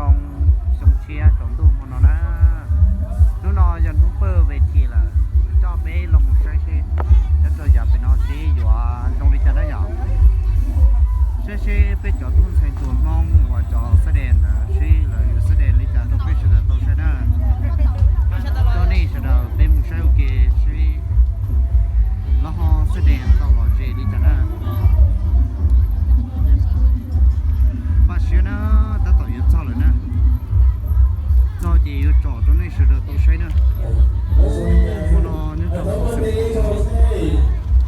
Xyoo tshiab tsaus ntuj hmo no na, hnub no yog hnub pawg ve thim lawm, coj peb los mus saib seb nyob rau yav pem no seb yuav zoo li cas na yom. Saib seb peb cov tub ntxhais hluas Hmoob uas cov xab des ntawd seb lawv yuav xab des li cas rau peb sawv daws tau saib na. Coj nej sawv daws peb mus saib ua ke seb lawv ho xab des tau los ze li cas na. Npaj siab na, tab tom yuav txog lawm na. Txog ces yuav tsom rau nej sawv daws tau saib na. Hmo no nyob rau xeev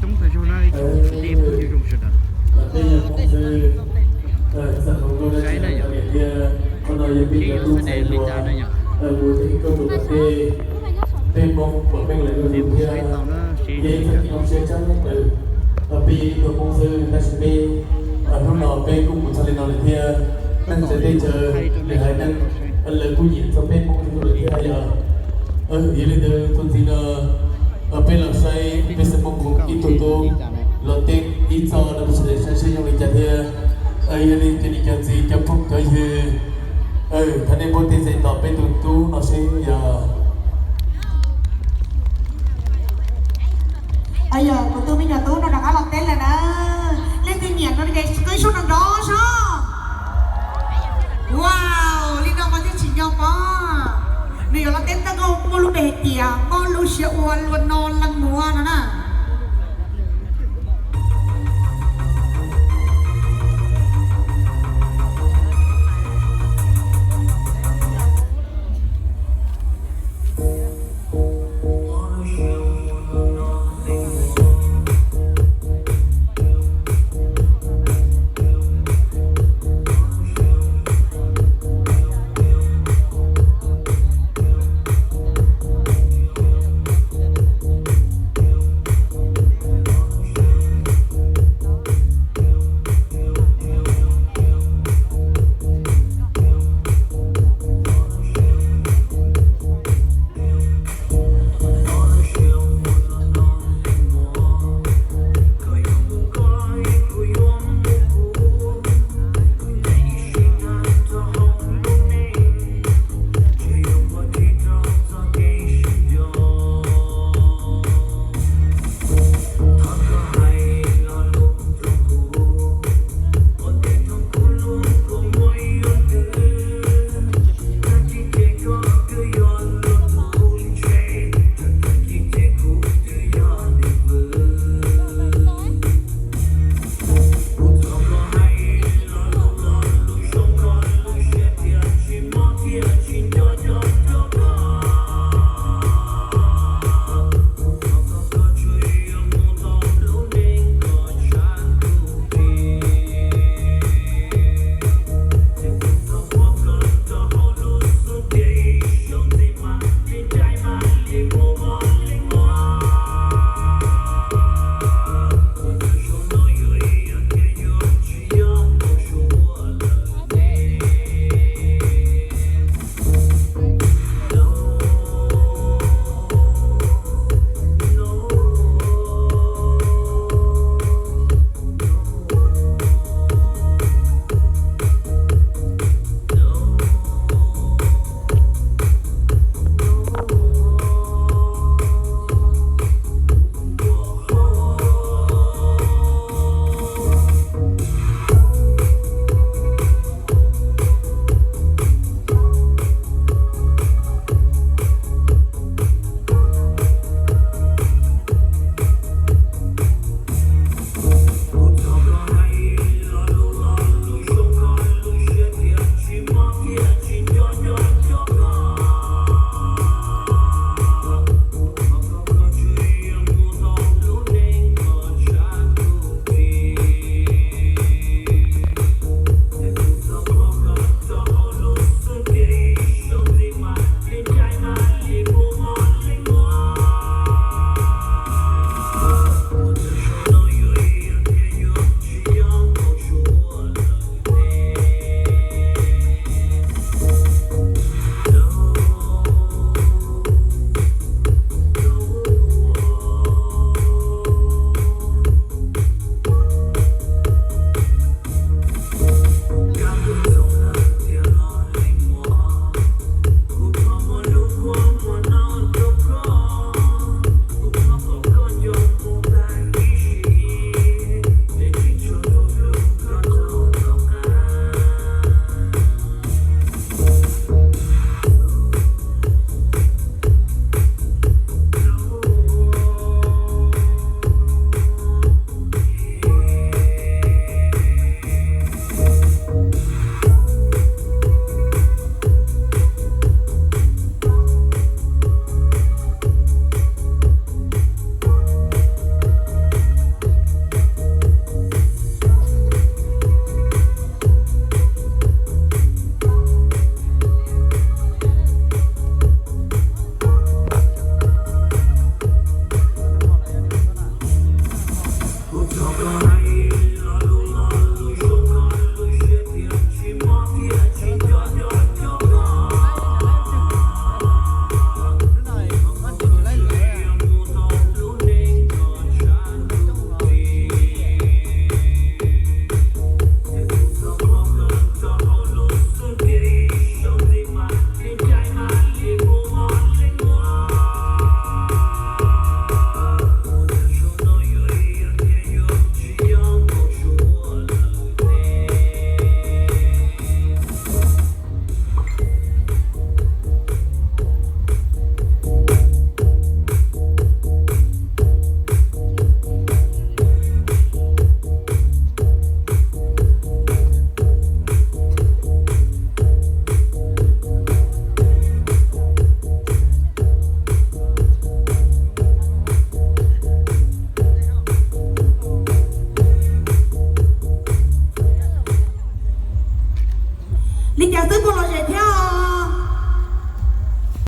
Khuam coob tag zog na ib tsoom kwv tij phooj ywg zoo sawv daws. Saib na yom, seb yuav xab des li cas na yom. Peb mus saib tau na seb zoo li cas. Peb yog ib tug Hmoob xwb tab sis peb hnub no peb kuj mus txog li no lawm thiab. Neeg txawv teb chaws nws haiv neeg lawv kuj nyiam txog peb Hmoob ib tug lawm thiab yom. Yog li ntawd txuas ntxiv no peb los saib peb xeev Khuam ib tug tub los teb ib txoj rau peb sawv daws saib seb zoo li cas thiab. Yog li cov niam cov txiv cov phooj cov ywg, thov nej npuaj teg txais tos peb tus tub no seb yog. Yog kuv tus me nyuam tub no rov qab los teb lawm na. Leej twg nyiam no ces qw ib suab nrov nrov seb. Wow, li no mas thiaj tsim nyog pob. Nws yuav los teb ntawm nkauj muaj lub npe hais tias mob lub siab ua luaj no leej muam no na. Wb puas lom zem thiab?